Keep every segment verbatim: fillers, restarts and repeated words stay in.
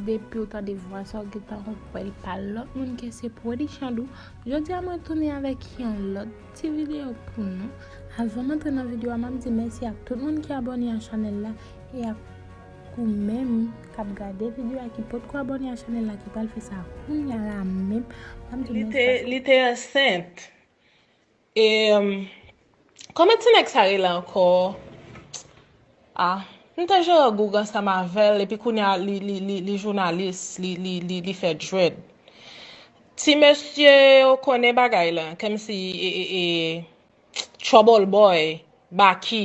Depi w tande vwa sa, w gentan konprann pa lòt moun ke se Pwedi Chandou. Jodi a mwen tounen avèk yon lòt ti videyo pou nou. Avan m antre nan videyo a, m ap di mèsi ak tout moun ki abòne a chanèl la e ak ou menm k ap gade videyo a ki potko abòne a chanèl la ki pral fè sa kounye a la menm. M ap di mèsi paske li te ansent. E, um, kòman ti nèg sa rele ankò? Ah, m te jere Goug ansanm avè l, epi kounye a li, li, li, li jounalis, li, li, li, li fè dread. Ti mesye yo konnen bagay la, kòmsi e, e, e, Trouble Boy, Baky,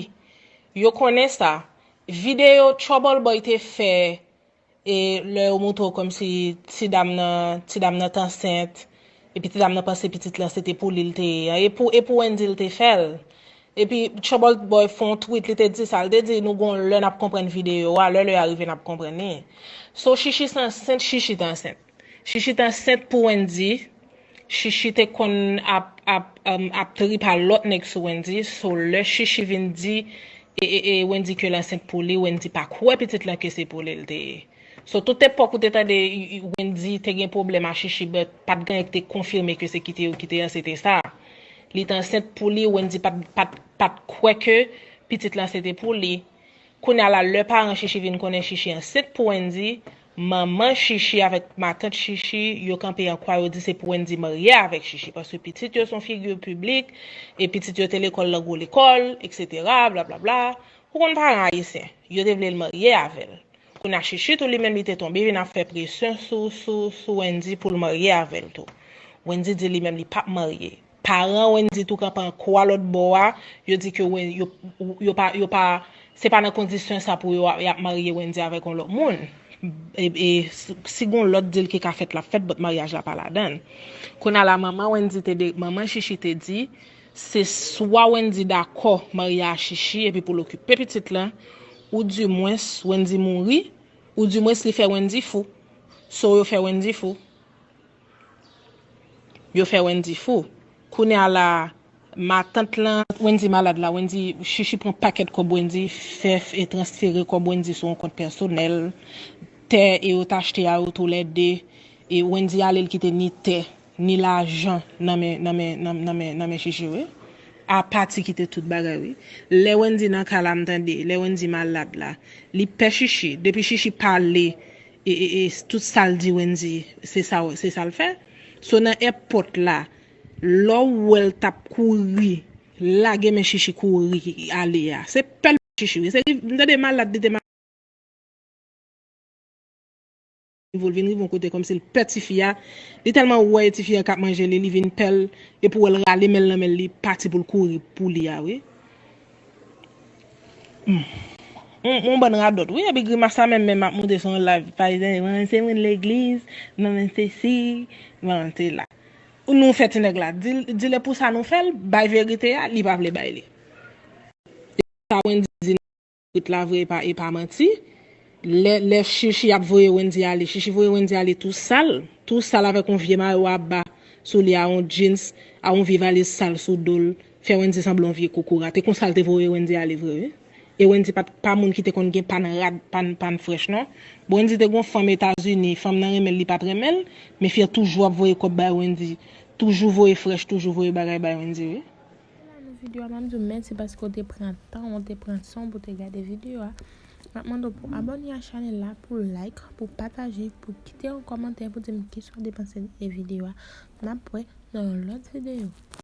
yo konnen sa. Videyo Trouble Boy te fè e lè yo montre w kòmsi ti dam nan, ti dam nan t ansent, epi ti dam nan panse pitit lan se te pou li l te ye a, e pou, e pou Wendy l te fè l. Epi Trouble Boy fè yon tweet, li te di sa, li te di nou gon lè n ap konprann videyo a, lè lè a rive n ap konprann li. So Chichi t ansent, Chichi t ansent. Chichi t ansent pou Wendy. Chichi te konn ap, ap, um, ap trip a lòt nèg sou Wendy. So lè Chichi vin di, e, e, e Wendy ke l ansent pou li, Wendy pa kwè pitit lan ke se pou li l te ye. So tout epòk ou te tande, i, i, Wendy te gen pwoblèm a Chichi, but pa t gen anyen ki te konfime ke se kite yo ki te ansent, se te sa. Li te ansent pou li, Wendy pa t, pa t, pa t kwè ke pitit lan se te pou li. Kounye a la, lè paran Chichi vin konnen Chichi ansent pou Wendy, manman Chichi avèk matant Chichi, yo kanpe an kwa, yo di se pou Wendy marye avèk Chichi, paske pitit yo se yon figi piblik, e pitit yo te lekòl nan gwo lekòl, etsetera, blablabla. Ou konn paran ayisyen, yo te vle l marye avè l. Kounye a Chichi tou li menm li te tonbe vin ap fè presyon sou, sou, sou Wendy pou l marye avè l tou. Wendy di li menm li p ap marye. Paran Wendy tou kanpe an kwa lòt bò a, yo di ke Wen-, yo, yo pa, yo pa, se pa nan kondisyon sa pou yo, y ap marye Wendy avèk yon lòt moun. E, e si, si gon lòt deal ki ka fèt, l ap fèt, but maryaj la pa ladan l. Kounye a la, manman Wendy te de, manman Chichi te di, se swa Wendy dakò marye a Chichi epi pou l okipe pitit lan, ou dimwens Wendy mouri, ou dimwens li fè Wendy fou. So, yo fè Wendy fou. Yo fè Wendy fou. Kounye a la, matant lan, Wendy malad la, Wendy, Chichi pran pakèt kòb Wendy, fè, e transfere kòb Wendy sou yon kont pèsonèl, tè, e yo t achte a yo toulède, e Wendy ale l kite ni tè, ni lajan nan men, nan men, nan, nan men, nan men Chichi, wi. Apa ti kite tout bagay, wi. Lè Wendy nan ka la, m tande, lè Wendy malad la, li pè Chichi. Depi Chichi pale, e, e, e, tout sa l di Wendy, se sa, se sa l fè. So, nan èpòt la, lè w wè l t ap kouri, lage men Chichi kouri ale a. Se pè l Chichi, wi. Se, m tande malad, li te malad. Nivo l vin rive yon kote kòmsi l pè tifi a. Li tèlman wè e tifi a k ap manje li, li vin pè l, epi w wè l rale men l nan men l, li pati pou l kouri pou li a, wi. Hmm. Yon, yon bann radòt, wi, epi grimas sa menm, menm ap monte sou yon live, pa egzanp, mwen se moun legliz, mwen se si, mwen se la. Nou fè ti nèg la, di, di l pou sa nou fè l, bay verite a, li pa vle bay li. Sa Wendy di nan tweet la vre, e pa, e pa manti. Lè, lè Chichi ap voye Wendy ale, Chichi voye Wendy ale tou sal, tou sal avèk yon vye mayo aba sou li a, yon jeans, a yon vye valiz sal sou do l, fè Wendy sanble yon vye kokorat. E konsa l te voye Wendy ale vre, wi. E Wendy pa t, pa moun ki te konn gen pann rad, pann, pann frèch, non. Bon, Wendy te gon fanm Etazini, fanm nan renmen l, li pa t renmen l, men fi a toujou ap voye kòb bay Wendy, toujou voye frèch, toujou voye bagay bay Wendy, wi. La nan videyo a, m ap di w mèsi paske w te pran tan, w te pran san w pou w te gade videyo a. M ap mande w pou abòne a chanèl la, pou like, pou pataje, pou kite yon kòmantè pou di m kisa w te panse de videyo a. N ap wè nan yon lòt videyo.